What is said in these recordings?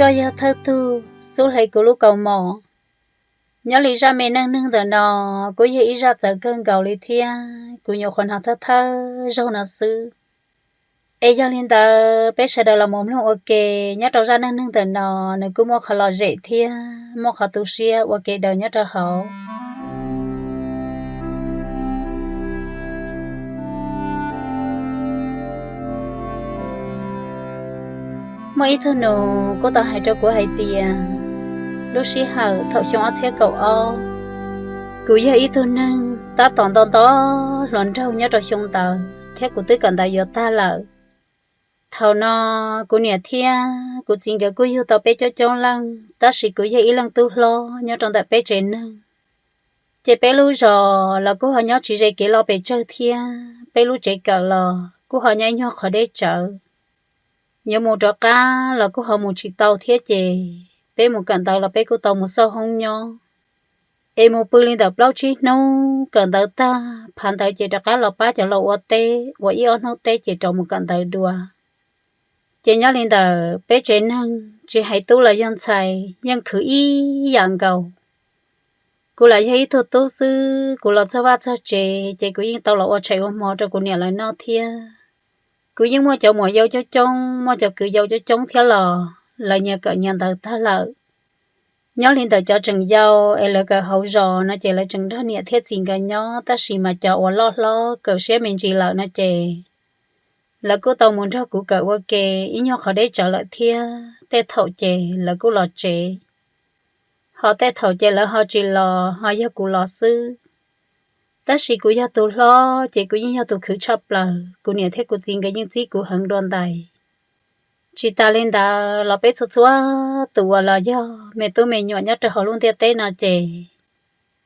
Koj yog thawj tug xub hle kuv lub kaus mom. Nyob li zaj me neej neeg ntawm no kuj yog ib zaj txawv kawg nkaus li thiab kuv nyuam qhuav hnov thawj thawj zaug no xwb. Es yog li ntawd peb sawv daws los mus mloog ua ke. Nyob rau zaj neej neeg ntawm no, nws kuj muaj qhov lom zem thiab muaj qhov tu siab ua ke daws nyob rau hauv. Muaj ib tug nus kuj tau hais rau kuv hais tias, lub sij hawm thaum xyoo ob txhiab kaum ob, kuv yog ib tug neeg tab tom nto nto hluas nraug nyob rau xyoo ntawd thiab kuv twb kawm ntawv yuav tag lawm. Thaum no kuv niam thiab kuv txiv nkawd kuj yug tau peb coob coob leej, tab sis kuv yog ib leej tub hlob nyob rau ntawm peb tsev neeg. Ces peb lub zos los kuj ho nyob tsis ze kev loj pes tsawg thiab peb lub tsev kawm los kuj ho nyob ib nyuag qhov deb tsawv. Yuav mus rov qab los kuj ho mus tsis tau thiab ces peb mus kawm ntawv los peb kuj tau mus xauj hoob nyob. Es mus pw li ntawm plaub tsib hnub kawm ntawv tag phav ntawv ces rov qab los pab cov laus ua teb, ua ib ob hnub teb ces rov mus kawm ntawv dua. Ces nyob li ntawm peb tsev neeg tsis hais tub los yog ntxhais yeej khwv ib yam nkaus. Kuv los yog ib tug tub xwb, kuv los txog vaj txog tsev ces kuv yeej tau los ua tshais ua hmo rau kuv niam lawv noj thiab. Kuv yeej muaj cov muam yau coob coob, muaj cov kwv yau coob coob thiab los lawv nyias kawm nyias ntawv tag lawm. Nyob li ntawm cov tseem yau es lawv kawm hauv zos no ces lawv tseem nrog niam thiab txiv nkawd nyob, tab sis mas cov uas loj hlob kawm siab me ntsis lawm no ces lawv kuj tau mus nrog kuv kawm ua ke ib nyuag qhov deb tsawv lawm thiab. Tej thaum ces lawv kuj los tsev, ho tej thaum ces lawv ho tsis los, ho yog kuv los xwb. Tab sis kuv yog tus hlob ces kuv yeej yog tus khwv tshaj plaws, kuv niam thiab kuv txiv nkawd yeej txib kuv heev dua ntais. Tsis tas li ntawd los peb txhua txhua tus uas los yog me tub me nyuam nyob rau hauv lub ntiaj teb no ces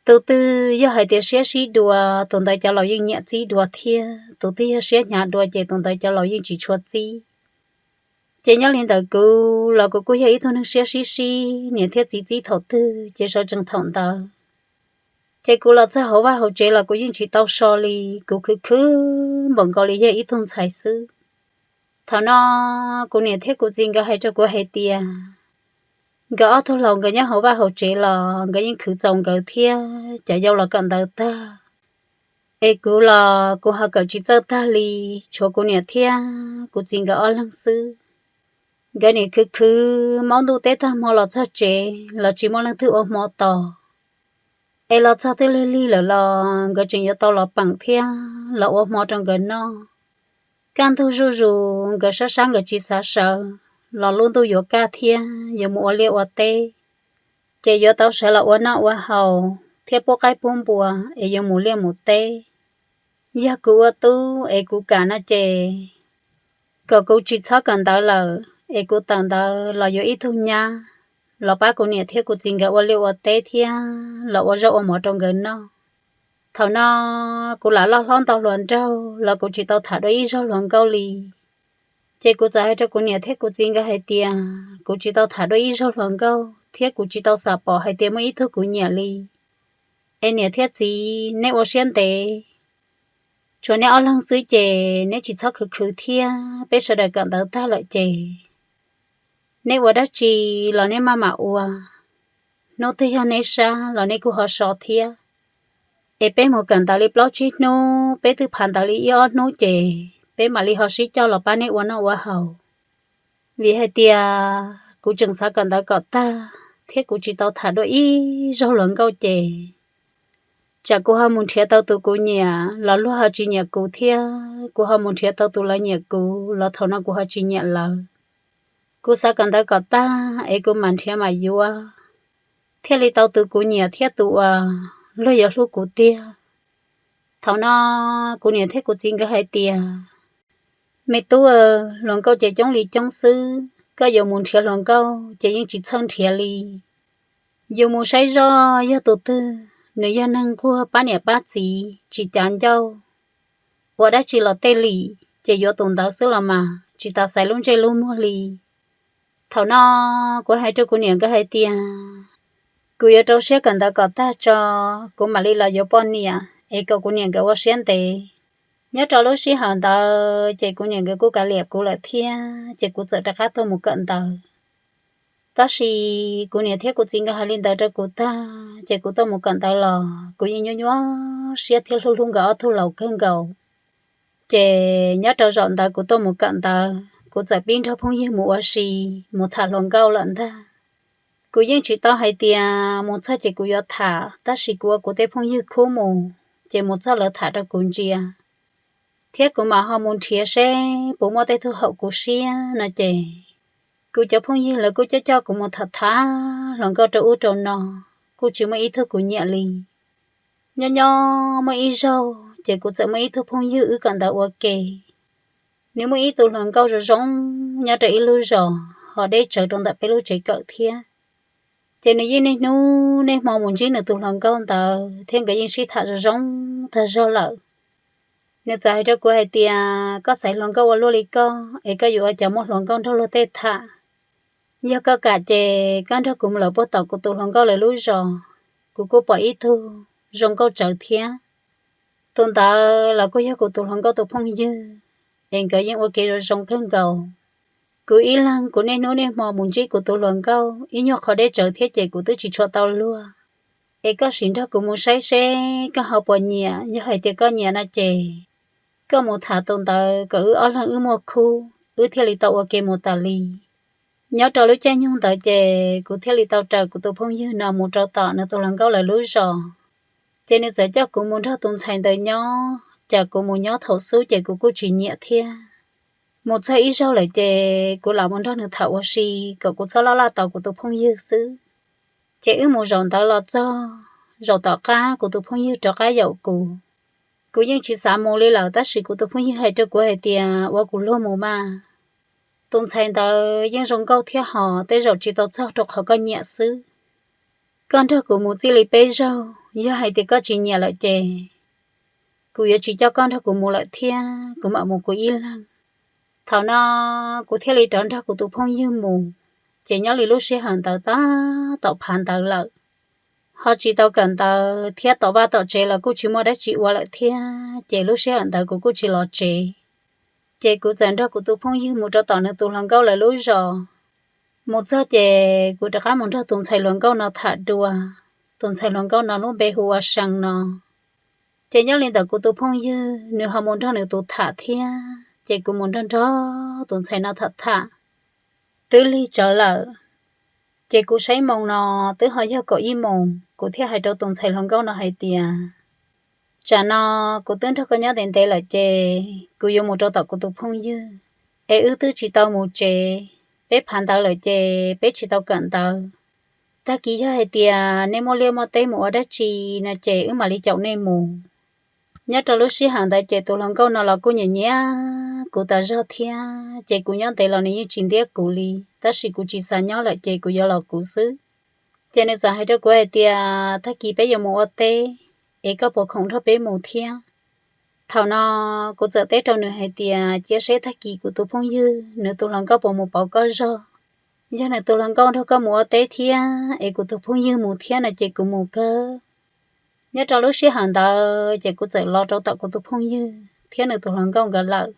tus twg yog hais tias siab sib dua, tus ntawd cov laus yeej nyiam txib dua thiab, tus twg yog siab hnyav dua ces tus ntawd cov laus yeej tsis tshua txib. Ces nyob li ntawm kuv los kuv kuj yog ib tug neeg siab sib sib, niam thiab txiv txib thaum twg ces sawv tsees thaum ntawd. Ces kuv los txog hauv vaj hauv tsev los kuv yeej tsis tau so li, kuv khwv khwv npaum nkaus li yog ib tug ntxhais xwb. Thaum no kuv niam thiab kuv txiv nkawd hais rau kuv hais tias, nkawd ob tug laus nkawd nyob hauv vaj hauv tsev los nkawd yeej khwv txaus nkawd thiab, cov yau los kawm ntawv tag. Es kuv los kuv ho kawm tsis txawj tag li, tshuav kuv niam thiab kuv txiv nkawd ob leeg xwb. Nkawd nim khwv khwv maub ntuj teb tag hmo los txog tsev los tsis muaj leej twg ua hmo tos. Es los txog twb lig lig lawm los nkawd tseem yuav tau los peem thiab los ua hmo rau nkawd noj. Kaj ntug zuj zus nkawd sab sab nkawd tsis xav sawv, los lub ntuj yuav kaj thiab yuav mus ua liaj ua teb, ces yuav tau sawv los ua noj ua haus thiab pub qaib pub npua es yuav mus liaj mus teb. Yog kuv ua tub es kuv kam no ces kom kuv tsis txhob kawm ntawv lawm es kuv tawm ntawv los yuav ib tug nyab los pab kuv niam thiab kuv txiv nkawd ua liaj ua teb thiab los ua zaub ua mov rau nkawd noj. Thaum no kuv lam loj hlob ntau hluas nraug los kuv tsis tau tham dua ib zaug hluas nkauj li. Ces kuv txawm hais rau kuv niam thiab kuv txiv nkawd hais tias kuv tsis tau tham dua ib zaug hluas nkauj thiab kuv tsis tau xam pom hais tias muaj ib tug kuv nyiam li. Es niam thiab txiv neb ua siab ntev, tshuav neb ob leeg xwb ces neb tsis txhob khwv khwv thiab, peb sawv daws kawm ntawv tag lawm ces neb ua dab tsi los neb maj mam ua, hnub twg yog neb sab los neb kuj ho so thiab. Es peb mus kawm ntawv li plaub tsib hnub, peb twb phav ntawv li ib ob hnub ces peb mam li ho sib coj los pab neb ua noj ua haus. Vim hais tias kuv tseem xav kawm ntawv kom tag thiab kuv tsis tau tham dua ib zaug hluas nkauj ces tsam kuv ho mus nrhiav tau tus kuv nyiam los luag ho tsis nyiam kuv thiab kuv ho mus nrhiav tau tus lawv nyiam kuv los thaum no kuv ho tsis nyiam lawv. Kuv xav kawm ntawv kom tag es kuv mam nrhiav mam yuav, thiaj li tau tus kuv nyiam thiab tus uas luag yuav hlub kuv tiag. Thaum no kuv niam thiab kuv txiv nkawd hais tias, me tub, hluas nkauj ces coob li coob xwb, koj yuav mus nrhiav hluas nkauj ces yeej tsis txhawj nrhiav li. Yus mus saib zoj yog tus twg, nws yog neeg nquag pab niam pab txiv tsis cav ncauj, ua dab tsi los tej lim ces yuav tus ntawd xwb los mas tsis tau xaiv lub ntsej lub muag li. Thaum no kuv hais rau kuv niam nkawd hais tias kuv yuav rau siab kawm ntawv kom tag tso, kuv mam li los yuav poj niam es kom kuv niam nkawd ua siab ntev. Nyob rau lub sij hawm ntawd ces kuv niam nkawd kuj kav liam kuv lawm thiab, ces kuv txawm rov qab tuaj mus kawm ntawv. Tab sis kuv niam thiab kuv txiv nkawd hais li ntawd rau kuv tag, ces kuv tuaj mus kawm ntawv los kuv yeej nyuaj nyuaj siab thiab hlub hlub nkawd ob tug laus kawg nkaus. Ces nyob rau zaum ntawd kuv tuaj mus kawm ntawv, kuv txawm pib nrog phooj ywg mus ua si, mus tham hluas nkauj lawm ntag. Kuv yeej tsis tau hais tias mus txog ces kuv yuav tham, tab sis kuv ua kuv tej phooj ywg khub mus, ces mus txog lawv tham rau kuv ntsia, thiab kuv mam ho mus nrhiav seb puas muaj tej tug haum kuv siab no ces kuv cov phooj ywg lawv kuj coj coj kuv mus tham tham hluas nkauj rau ub rau no, kuj tsis muaj ib tug kuv nyiam li. Nyob nyob muaj ib zaug ces kuv txawm muaj ib tug phooj ywg wb kawm ntawv ua ke. Nws muaj ib tug hluas nkauj zoo zoo nyob rau ib lub zos ho deb tsawv rau ntawm peb lub tsev kawm thiab. Ces nws yeej niaj hnub niaj hmo mus ntsib nws tus hluas nkauj ntawd thiab nkawd yeej sib tham zoo zoo tag zog lawm. Nws txawm hais rau kuv hais tias, koj xaiv hluas nkauj ua luaj li koj es koj yuav ua cas muaj hluas nkauj nrog luag tej tham? Yog koj kam ces koj nrog kuv mus lawm puag tom kuv tus hluas nkauj lawv lub zos, kuv kuj pom ib tug zoo nkauj tsawv thiab. Tus ntawd los kuj yog kuv tus hluas nkauj tus phooj ywg, es nkawd yeej ua ke zoo zoo kawg nkaus. Kuv ib leeg kuv niaj hnub niaj hmo mus ntsib kuv tus hluas nkauj ib nyuag qhov deb tsawv thiab ces kuv twb tsis tshua tau luag. Es koj sim nrog kuv mus saib seb koj ho puas nyiam, yog hais tias koj nyiam no ces koj mus tham tus ntawd kom wb ob leeg wb muaj khub, wb thiaj li tau ua ke mus tas li. Nyob rau lub caij nyoog ntawd ces kuv thiaj li tau raws kuv tus phooj ywg no mus rau tom nws tus hluas nkauj lawv lub zos. Ces nws txawm coj kuv mus nrog tus ntxhais ntawd nyob, cas kuv mus nyob thaum xub ces kuv kuj tsis nyiam thiab. Mus txog ib zaug lawm ces kuv lam mus nrog nws tham ua si kom kuv txhob laj laj tos kuv tus phooj ywg xwb. Ces wb mus zaum ntawd los txog zaum tom qab kuv tus phooj ywg rov qab yaum kuv. Kuv yeej tsis xav mus li lawm tab sis kuv tus phooj ywg hais rau kuv hais tias ua kuv luag mus mas, tus ntxhais ntawd yeej zoo nkauj thiab hos tej zaum tsis tau txog rau qhov koj nyiam xwb. Koj nrog kuv mus txij li peb zaug, yog hais tias koj tsis nyiam lawm ces kuv yuav tsis coj koj nrog kuv mus lawm thiab kuv mam mus kuv ib leeg. Thaum no kuv thiaj li rov nrog kuv tus phooj ywg mus. Ces nyob li lub sij hawm ntawd tab tom phav ntawv lawm, ho tsis tau kawm ntawv thiab tom vaj tom tsev los kuj tsis muaj dab tsi ua lawm thiab, ces lub sij hawm ntawd kuv kuj tsis los tsev. Ces kuv txawm nrog kuv tus phooj ywg mus rau tom nws tus hluas nkauj lawv lub zos. Mus txog ces kuv rov qab mus nrog tus ntxhais hluas nkauj no tham dua. Tus ntxhais hluas nkauj no lub npe hu ua See no. Ces nyob li ntawm kuv tus phooj ywg nws ho mus nrog nws tus tham thiab, ces kuv mus nrog nrog tus ntxhais no tham tham. Twb lig tsawv lawm, ces kuv saib moos no twb ho yog kaum ib moos, kuv thiaj hais rau tus ntxhais hluas nkauj no hais tias, tsam no kuv twb nrog koj nyob ntev ntev lawm ces kuv yuav mus rau tom kuv tus phooj ywg, es wb twb tsis tau mus tsev, peb phav ntawv lawm ces peb tsis tau kawm ntawv. Tag kis yog hais tias nej muaj liaj muaj teb mus ua dab tsi no ces wb mam li caum nej mus. Nyob rau lub sij hawm ntawd ces tus hluas nkauj no los kuj nyiam nyiam kuv tas zog thiab, ces kuv nyob ntev los nws yeej tsis ntiab kuv li, tab sis kuv tsis xav nyob lawm ces kuv yuav los kuv xwb. Ces nws txawm hais rau kuv hais tias, tag kis peb yuav mus ua teb, es koj puas khoom nrog peb mus thiab? Thaum no kuv txawm teb rau nws hais tias, cia seb tag kis kuv tus phooj ywg nws tus hluas nkauj puas mus pauv koj zog. Yog nws tus hluas nkauj nrog koj mus ua teb thiab es kuv tus phooj ywg mus thiab no ces kuv mus kawg. Nyob rau lub sij hawm ntawd ces kuv txawm los rau tom kuv tus phooj ywg thiab nws tus hluas nkauj nkawd lawm.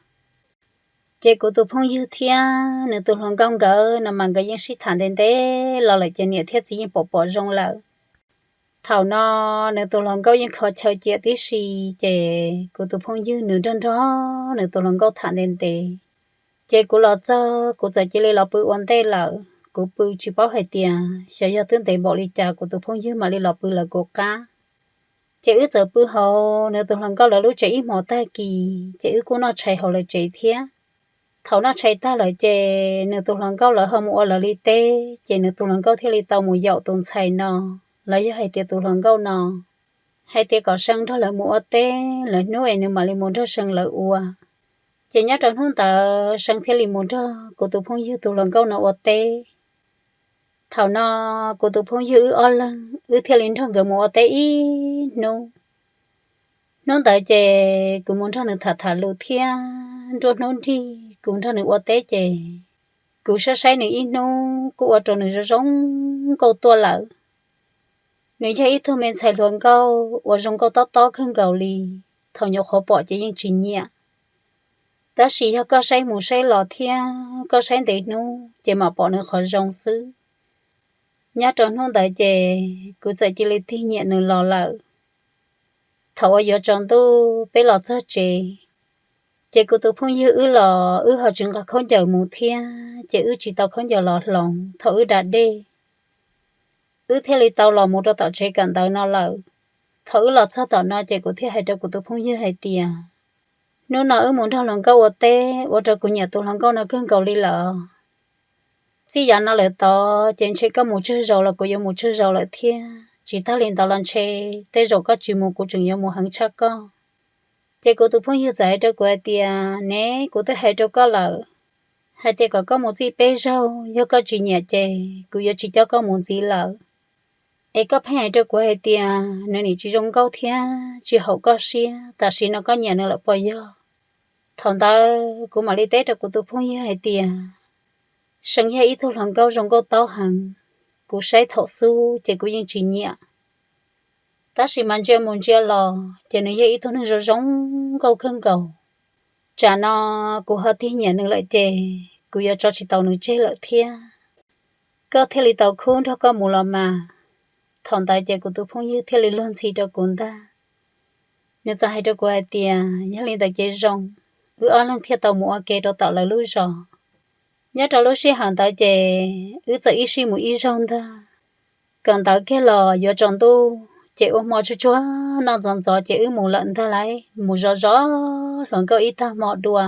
Ces kuv tus phooj ywg thiab nws tus hluas nkauj nkawd no mas nkawd yeej sib tham ntev ntev los lawm ces niam thiab txiv yeej pom pom zoo lawm. Thaum no nws tus hluas nkauj yeej kho chaw cia tib si, ces kuv tus phooj ywg nws nrog nrog nws tus hluas nkauj tham ntev ntev. Ces kuv los txog kuv txawm cia li los pw ua ntej lawm, kuv pw tsis paub hais tias xyov yog twb ntev npaum li cas kuv tus phooj ywg mam li los pw lawv kuv qab. Ces wb txawm pw hauv nws tus hluas nkauj lawv lub tsev ib hmos tag kis, ces wb kuj noj tshais hauv lawv tsev thiab. Thaum noj tshais tag lawm ces nws tus hluas nkauj lawv ho mus ua lawv li teb, ces nws tus hluas nkauj thiaj li tau mus yaum tus ntxhais no, los yog hais tias tus hluas nkauj no, hais tias kom See nrog lawv mus ua teb, lawv hnub es nws mam li mus nrog See lawv ua. Ces nyob rau hnub ntawd See thiaj li mus nrog kuv tus phooj ywg tus hluas nkauj no ua teb. Thaum no kuv tus phooj ywg wb ob leeg wb thiaj li nrog nkawd mus ua teb ib hnub. Hnub ntawd ces kuv mus nrog nws tham tham lus thiab nruab hnub nrig kuv nrog nws ua teb ces kuv saib saib nws ib hnub kuj ua rau nws zoo zoo nkauj tuaj lawm. Nws yog ib tug me ntxhais hluas nkauj uas zoo nkauj tob tob kawg nkaus li, thaum nyuam qhuav pom ces yeej tsis nyiam. Tab sis yog koj saib mus saib los thiab koj saib ntev hnub ces mam pom nws qhov zoo xwb. Nyob rau hnub ntawd ces kuv txawm cia li tig nyiam nws los lawm. Thaum uas yuav tsaus ntuj peb los txog tsev, ces kuv tus phooj ywg wb los wb ho tsis nqa khaub ncaws mus thiab ces wb tsis tau khaub ncaws los hloov thaum wb da dej. Wb thiaj li tau los mus rau tom tsev kawm ntawv no lawm. Thaum wb los txog tom no ces kuv thiaj hais rau kuv tus phooj ywg hais tias, hnub no wb mus nrog hluas nkauj ua teb ua rau kuv nyiam tus hluas nkauj no kawg nkaus li lawm. Txij yav no lawm tod ces ntshe koj mus tsawg zaus los kuv yuav mus tsawg zaus lawm thiab, tsis tag li ntawd los ntshe tej zaum koj tsis mus kuv tseem yuav mus heev tshaj koj. Ces kuv tus phooj ywg txawm hais rau kuv hais tias, ne, kuv twb hais rau koj lawm hais tias kom koj mus txij peb zaug, yog koj tsis nyiam ces kuv yuav tsis coj koj mus ntxiv lawm. Es koj pheej hais rau kuv hais tias nws nim tsis zoo nkauj thiab tsis haum koj siab, tam sim no koj nyiam nws lawm puas yog? Thaum ntawd kuv mam li teb rau kuv tus phooj ywg hais tias, See yog ib tug hluas nkauj zoo nkauj taub heev, kuv saib thaum xub ces kuv yeej tsis nyiam. Tab sis mas ntsia mus ntsia los ces nws yog ib tug neeg zoo zoo nkauj kawg nkaus. Tsam no kuv ho tig nyiam nws lawm ces kuv yuav tso tsis tau nws tseg lawm thiab. Koj thiaj li tau khub nrog koj mus los mas. Thaum ntawd ces kuv tus phooj ywg thiaj li luag ntxhi rau kuv ntag. Nws txawm hais rau kuv hais tias, yog li ntawd ces zoo, wb ob leeg thiaj tau mus ua ke rau tom lawv lub zos. Nyob rau lub sij hawm ntawd ces wb txawm ib sij mus ib zaug ntag. Kawm ntawv kiag los yuav tsaus ntuj ces ua hmo tsuag tsuag noj ntxov ntxov ces wb mus lawm ntag lauj, mus zov zov hluas nkauj ib tag hmo dua.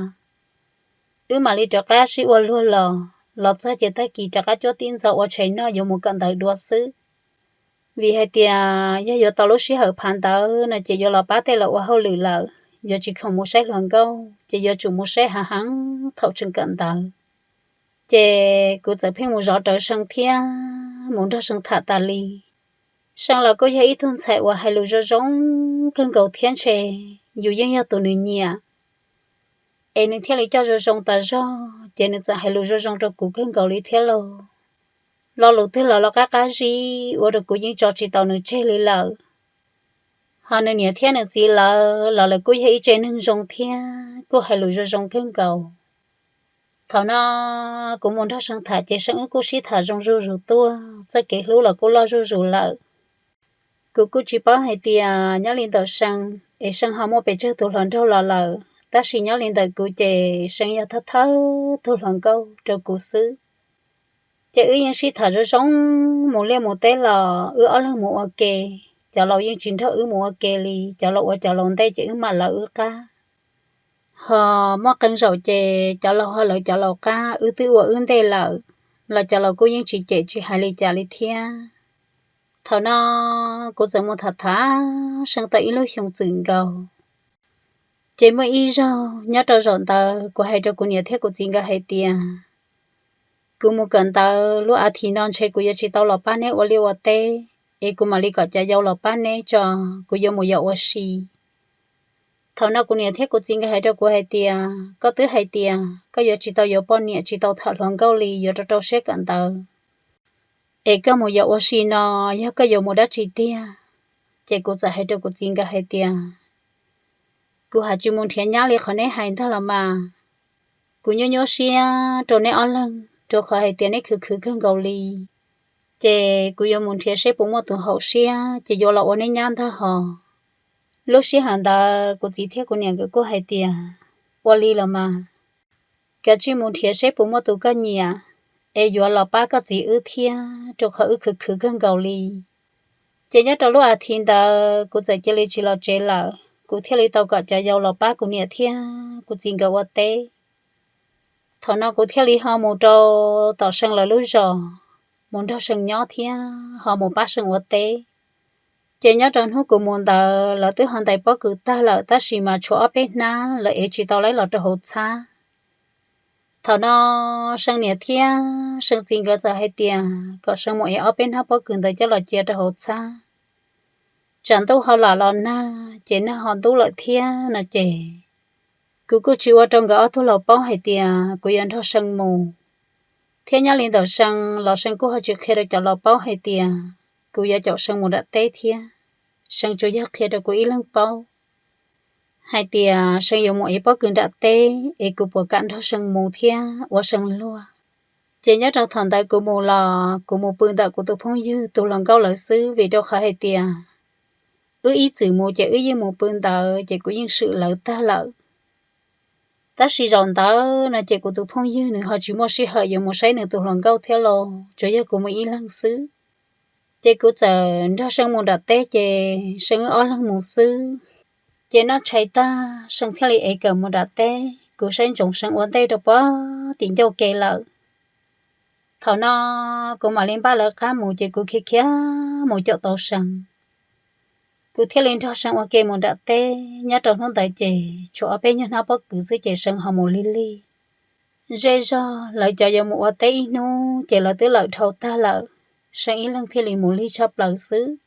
Wb mam li rov qab sib ua luag los, los txog ces tag kis rov qab cuab tib ntxov ua tshais noj yuav mus kawm ntawv dua xwb. Vim hais tias yog yuav tau lub sij hawm phav ntawv no ces yuav los pab tej los ua hauj lwm lawm, yuav tsis khoom mus saib hluas nkauj ces yuav tsum mus saib hav heev thaum tseem kawm ntawv. Ces kuv txawm pheej mus zov rawv See thiab mus nrog See tham tas li. See los kuj yog ib tug ntxhais uas hais lus zoo zoo kawg nkaus thiab ntshe yus yeej yog tus nws nyiam, es nws thiaj li coj zoo zoo tas zog ces nws txawm hais lus zoo zoo rau kuv kawg nkaus li thiab lauj. Lo lus twg los los qab qab zib ua rau kuv yeej tso tsis tau nws tseg li lawm. Ho nws niam thiab nws txiv lawv los lawv kuj yog ib tsev neeg zoo thiab kuj hais lus zoo zoo kawg nkaus. Thaum no kuv mus nrog See tham ces See wb kuj sib tham zoo zuj zus tuaj, txoj kev hlub los kuj loj zuj zus lawm. Kuv kuj tsis paub hais tias nyob li ntawm See es See ho muaj pes tsawg tus hluas nraug los lawm, tab sis nyob li ntawm kuv ces See yog thawj thawj tug hluas nkauj rau kuv xwb. Ces wb yeej sib tham zoo zoo, mus liaj mus teb los wb ob leeg mus ua ke. Cov laus yeej tsis nrog wb mus ua ke li, cov laus ua cov laus ntej ces wb mam lawv wb qab. Ho muaj qee zaum ces cov laus ho lawv cov laus qab, wb twb ua wb ntej lawm los cov laus kuj yeej tsis cem tsis hais li cas li thiab. Thaum no kuv txawm mus tham tham See tau ib lub xyoo txwm nkaus. Ces muaj ib zaug nyob rau zaum ntawd kuv hais rau kuv niam thiab kuv txiv nkawd hais tias, kuv mus kawm ntawv lub a thiv no ntshe kuv yuav tsis tau los pab neb ua liaj ua teb, es kuv mam li kom cov yau los pab neb tso, kuv yuav mus yos ua si. Thaum no kuv niam thiab kuv txiv nkawd hais rau kuv hais tias, koj twb hais tias koj yuav tsis tau yuav poj niam tsis tau tham hluas nkauj li, yuav rau rau siab kawm ntawv, es koj mus yos ua si no yog koj yuav mus dab tsi tiag? Ces kuv txawm hais rau kuv txiv nkawd hais tias, kuv hais tsis mus nrhiav nyab li qhov neb hais ntag los mas. Kuv nyuaj nyuaj siab rau neb ob leeg rau qhov hais tias neb khwv khwv kawg nkaus li, ces kuv yuav mus nrhiav seb puas muaj tus haum siab ces yuav los ua neb nyab ntag hos. Lub sij hawm ntawd kuv txiv thiab kuv niam nkawd kuj hais tias, ua li los mas, kav tsij mus nrhiav seb puas muaj tus koj nyiam, es yuav los pab koj txiv wb thiab rau qhov wb khwv khwv kawg nkaus li. Ces nyob rau lub a thiv ntawd kuv txawm cia li tsis los tsev lawm, kuv thiaj li tau kom cov yau los pab kuv niam thiab kuv txiv nkawd ua teb. Thaum no kuv thiaj li ho mus rau tom See lawv lub zos, mus nrog See nyob thiab ho mus pab See ua teb. Ces nyob rau hnub kuv mus ntawd lawv twb ho ntais pob kws tag lawm tab sis mas tshuav ob peb hnab lawv ev tsis tau los rau hauv txhab. Thaum no See niam thiab See txiv nkawd txawm hais tias kom See mus ev ob peb hnab pob kws ntawd coj los cia rau hauv txhab, tsam ntuj ho lam los nag ces nag ho ntub lawm thiab no ces Kuv kuj tsis ua rau nkawd ob tug laus paub hais tias kuv yuav nrog See mus, thiab nyob li ntawm See los See kuj ho tsis qhia rau cov laus paub hais tias kuv yuav caum See mus nram teb thiab. See tsuas yog qhia rau kuv ib leeg paub hais tias See yuav mus ev pob kws nram teb es kuv puas kam nrog See mus thiab ua See luag. Ces nyob rau thaum ntawd kuv mus los kuv mus pw ntawm kuv tus phooj ywg tus hluas nkauj lawv xwb, vim rau qhov hais tias wb ib txwm mus ces wb yeej mus pw ntawd ces kuv yeej swm lawv tag lawm. Tab sis zaum ntawd no ces kuv tus phooj ywg nws ho tsis muaj sij hawm yuav mus saib nws tus hluas nkauj thiab los tsuas yog kuv mus ib leeg xwb. Ces kuv txawm nrog See mus nram teb ces See wb ob leeg mus xwb. Ces noj tshais tag See thiaj li ev kawm mus nram teb, kuv saib ntsoov See ua ntej rau pog tim ncauj ke lawm. Thaum no kuv mam li npaj lawv qab mus ces kuv khiav khiav mus caum tau See. Kuv thiaj li nrog See ua ke mus nram teb. Nyob rau hnub ntawd ces tshuav ob peb nyuag hnab pob kws xwb ces See ho mus lig lig. Zej zog lawv cov yuav mus ua teb ib hnub ces lawv twb lawm dhau tag lawm, See ib leeg thiaj li mus lig tshaj plaws xwb.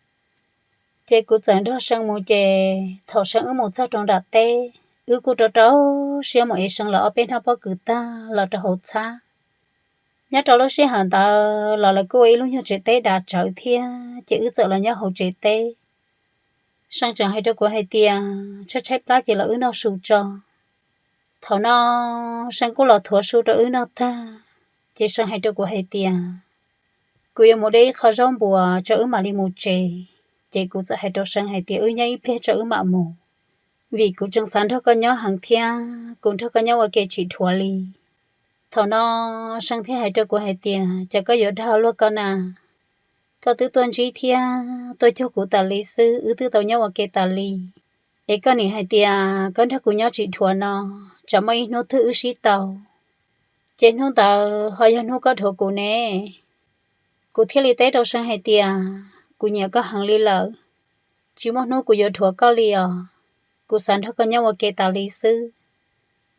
Ces kuv txawm nrog See mus ces thaum See wb mus txog rau nram teb, wb kuj rau rau siab mus ev See lawv ob peb hnab pob kws tag los rau hauv txhab. Nyob rau lub sij hawm ntawd los lawv kuj ua ib lub nyuag tsev teb dav tsawv thiab ces wb txawm los nyob hauv tsev teb. See tseem hais rau kuv hais tias tshaib tshaib plab ces los wb noj su tso. Thaum no See kuj los thuav su rau wb noj tag, ces See hais rau kuv hais tias kuv yuav mus de ib qho zaub npuas tso wb mam li mus tsev. Ces kuv txawm hais rau See hais tias wb nyob ib pliag tso wb mam mus, vim kuv tseem xav nrog koj nyob heev thiab kuv nrog koj nyob ua ke tsis dhuav li. Thaum no See thiaj hais rau kuv hais tias cas koj yuav dag luag koj na, koj twb tuaj ntsib thiab tuaj cuag kuv tas li xwb, wb twb tau nyob ua ke tas li. Es koj nim hais tias koj nrog kuv nyob tsis dhuav no, tsam muaj ib hnub twg wb sib tau, ces hnub ntawd ho yog hnub koj dhuav kuv ne. Kuv thiaj li teb rau See hais tias kuv nyiam koj heev li lawm, tsis muaj hnub kuv yuav dhuav koj li os, kuv xav nrog koj nyob ua ke tas li xwb.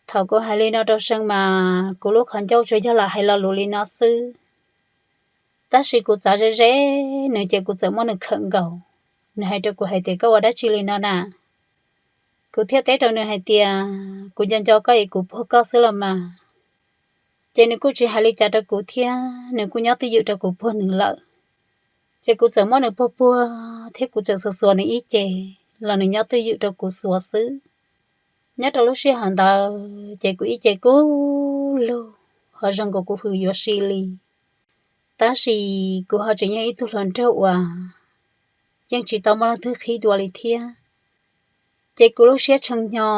Thaum kuv hais li no rau See mas kuv lub qhov ncauj tsuas yog lam hais lo lus li no xwb. Tab sis kuv txav ze ze nws ces kuv txawm muab nws khawm nkaus. Nws hais rau kuv hais tias koj ua dab tsi li no na? Kuv thiaj teb rau nws hais tias kuv nco nco koj es kuv puag koj xwb los mas. Ces nws kuj tsis hais li cas rau kuv thiab nws kuj nyob twj ywm rau kuv puag nws lawm. Ces kuv txawm muab nws puag puag thiab kuv txawm xuas xuas nws ib ce, los nws nyob twj ywm rau kuv xuas xwb. Nyob rau lub sij hawm ntawd ces kuv ib ce kub lug, ho zoo nkaus kuv hws yuav si li. Tab sis kuv ho tseem yog ib tug hluas nraug uas yeej tsis tau muaj leej twg qhib dua li thiab. Ces kuv lub siab tshee hnyo,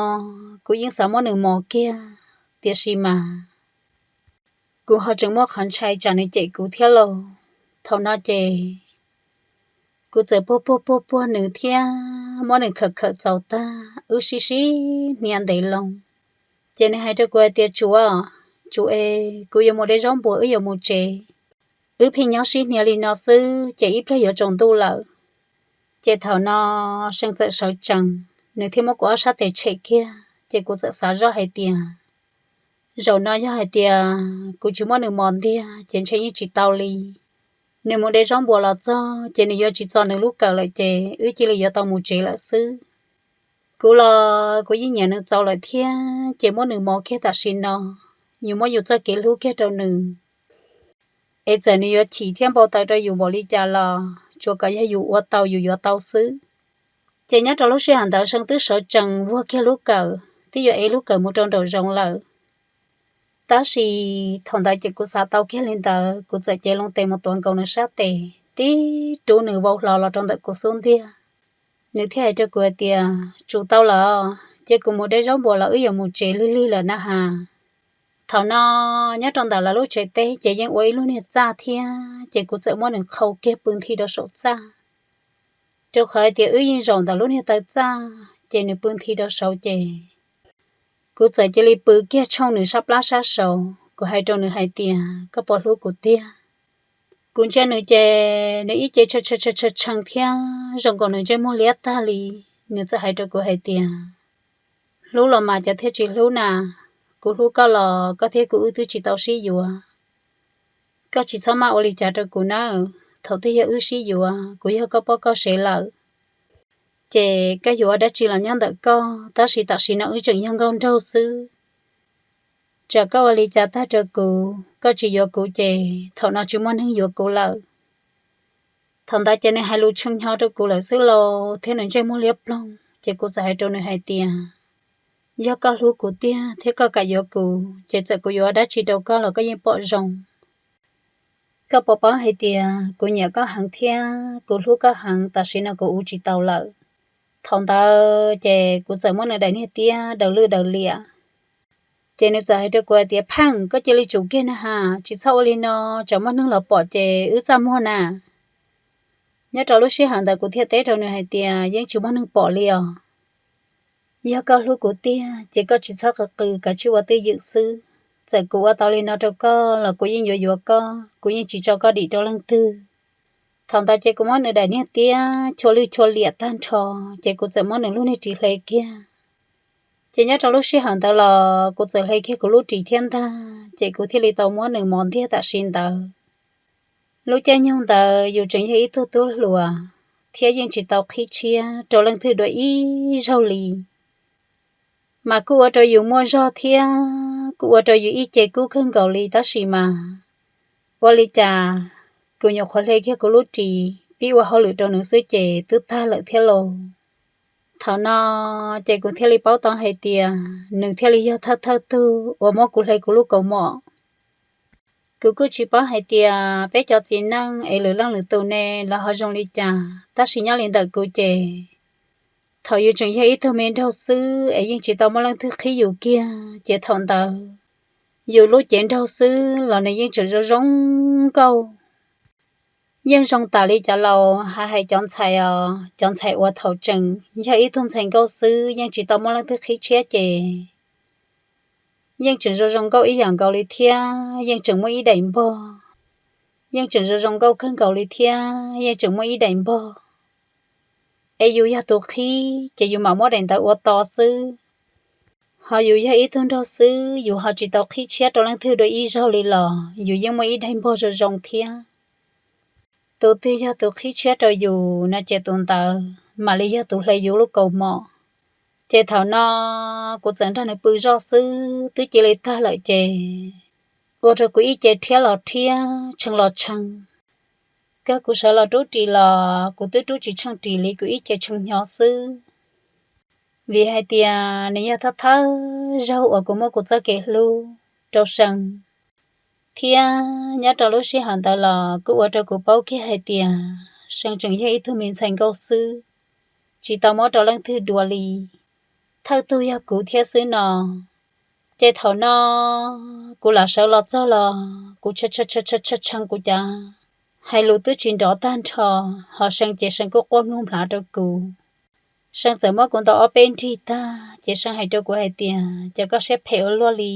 kuv yeej xav muab nws mos kiag, tiam sis mas kuv ho tseem muaj qhov ntshai tsam nws cem kuv thiab lauj. Thaum no ces kuv txawm puag puag puag puag nws thiab muab nws khawm khawm txaus tag, wb sib sib hnia ntev loo. Ces nws hais rau kuv hais tias, Tsuv, Tsuv es, kuv yuav mus de zaub npua, wb yuav mus tsev. Wb pheej nyob sib hnia li no xwb ces ib pliag yuav tsaus ntuj lawm. Ces thaum no See txawm sawv tsees, nws thiaj muab kuv ob sab tes tshem kiag ces kuv txawm xav zoj hais tias, zaum no yog hais tias kuv tsis muab nws mos ntiag ces ntshe yeej tsis tau li. Nws mus de zaub npua los txog ces nws yuav tsis txo nws lub kawm lawm ces wb cia li yuav tau mus tsev lawm xwb. Kuv los kuv yeej nyiam nws txaus lawm thiab ces muab nws mos kiag tam sim no, yus muab yus txoj kev hlub kiag rau nws. Es txawm nws yuav chim thiab npau taws rau yus npaum li cas los tsuas kom yog yus ua tau yus yuav tau xwb. Ces nyob rau lub sij hawm ntawd See twb sawv tsees vuag kiag lub kawm, twb yuav ev lub kawm mus rau nraum zoov lawm. Tab sis thaum ntawd ces kuv xav tau kiag li ntawd, kuv txawm cev loo tes mus tuav nkaus nws sab tes, tib rub nws vau hlo los rau ntawm kuv xub ntiag. Nws thiaj hais rau kuv hais tias, Tsum tau lawm, cia kuv mus de zaub npua los wb yuav mus tsev lig lig lawm na has. Thaum no nyob rau ntawm lawv lub tsev teb ces yeej ua ib lub niag txaj thiab ces kuv txawm muab nws qhau kiag pw nthi rau saum txaj. Rau qhov hais tias wb yeej zaum ntawm lub niag taw txaj ces nws pw nthi rau saud ces kuv txawm cia li pw kiag tshooj nws sab plab sab saud, kuv hais rau nws hais tias, Koj puas hlub kuv tiag? Kuv ntsia nws ces nws ib ce tshee tshee tshee tshee thiab zoo nkaus nws ntsej muag liab tag li. Nws txawm hais rau kuv hais tias, Hlub los mas cas thiaj tsis hlub na, kuv hlub koj los koj thiab kuv wb twb tsis tau sib yuav. Koj tsis txhob maj ua li cas rau kuv nawb, thaum twg yog wb sib yuav kuv yog koj poj koj sev lawm. ces koj yuav ua dab tsi los nyob ntawm koj, tab sis tam sim no wb tseem yog nkauj nraug xwb. Tsam koj ua li cas tag rau kuv, koj tsis yuav kuv ces thaum no tsis muaj neeg yuav kuv lawm. Thaum ntawd ces nws hais lus tshee hnyo rau kuv lawm xwb los thiab nws ntsej muag liab ploog, ces kuv txawm hais rau nws hais tias, yog koj hlub kuv tiag thiab koj kam yuav kuv ces txawm kuv yuav ua dab tsi rau koj los koj yeej pom zoo. Koj puas paub hais tias kuv nyiam koj heev thiab kuv hlub koj heev, tam sim no kuv ua tsis tau lawm. Thaum ntawd ces kuv txawm muab nws daim niag tiab daws lwj daws liam. Ces nws txawm hais rau kuv hais tias, pheej, koj cia li tsum kiag na has, tsis txhob ua li no, tsam muaj neeg los pom ces wb txaj muag na. Nyob rau lub sij hawm ntawd kuv thiaj teb rau nws hais tias, yeej tsis muaj neeg pom li os. Yog koj hlub kuv tiag ces koj tsis txhob qw qw, kav tsij ua twj ywm xwb. Txawm kuv ua tau li no rau koj los kuv yeej yuav yuav koj, kuv yeej tsis tso koj dim rau leej twg. Thaum ntawd ces kuv muab nws daim niag tiab chua lwj chua liam tag nrho, ces kuv txawm muab nws lub niag ris hle kiag. Ces nyob rau lub sij hawm ntawd los kuv txawm hle kiag kuv lub ris thiab ntag, ces kuv thiaj li tau muab nws mos ntiag tam sim ntawd. Lub caij nyoog ntawd yus tseem yog ib tug tub hluas thiab yeej tsis tau qhib tshiab rau leej twg dua ib zaug li, mas kuj ua rau yus muaj zog thiab kuj ua rau yus ib ce kub kawg nkaus li, tab sis mas ua li cas kuv nyuam qhuav hle kiag kuv lub ris pib ua hauj lwm rau nws xwb ces twb tag lawm thiab lauj. Thaum no ces kuv thiaj li paub tau hais tias nws thiaj li yog thawj thawj tug uas muab kuv hle kuv lub kaus mom. Kuv kuj tsis paub hais tias peb cov txiv neej es lwm leej lwm tus ne los ho zoo li cas, tab sis nyob li ntawm kuv ces thaum yus tseem yog ib tug me nraug xwb es yeej tsis tau muaj leej twg qhib yus kiag, ces thaum ntawd yus lub cev nraug xwb los nws yeej tseem zoo zoo nkauj. Yeej zoo tas li cov laus hais hais cov ntxhais os, cov ntxhais uas thaum tseem yog ib tug ntxhais nkauj xwb yeej tsis tau muaj leej twg qhib tshiab ces yeej tseem zoo zoo nkauj ib yam nkaus li thiab yeej tseem muaj ib daim npog. Yeej tseem zoo zoo nkauj kawg nkaus li thiab yeej tseem muaj ib daim npog. Es yus yog tus qhib ces yus mam muab daim ntawd ua to xwb. Ho yus yog ib tug nraug xwb yus ho tsis tau qhib tshiab rau leej twg dua ib zaug li los yus yeej muaj ib daim npog zoo zoo thiab. Tus twg yog tus qhib tshiab rau yus no ces tus ntawd mam li yog tus hle yus lub kaus mom. Ces thaum no kuv txawm nrog nws pw zoj xwb twb cia li tag lawm ces ua rau kuv ib ce rhiab los rhiab, tshee los tshee. Kawg kuv sawv los rub ris los kuv twb rub tsis tsheej ris li, kuv ib ce tshee hnyo xwb. Vim hais tias nws yog thawj thawj zaug uas kuv muab kuv txoj kev hlub rau See, thiab nyob rau lub sij hawm ntawd los kuj ua rau kuv paub kiag hais tias See tseem yog ib tug me ntxhais nkauj xwb, tsis tau muab rau leej twg dua li, thawj tug yog kuv thiab xwb no. Ces thaum no kuv lam sawv los txog los kuv tshee kuv cov hais lus twb tsis nrov tag nrho, ho See ces See kuj quaj mloog mlav rau kuv. See txawm muab kuv ntaus ob peb nrig tag ces See hais rau kuv hais tias, cas koj siab phem ua luaj li.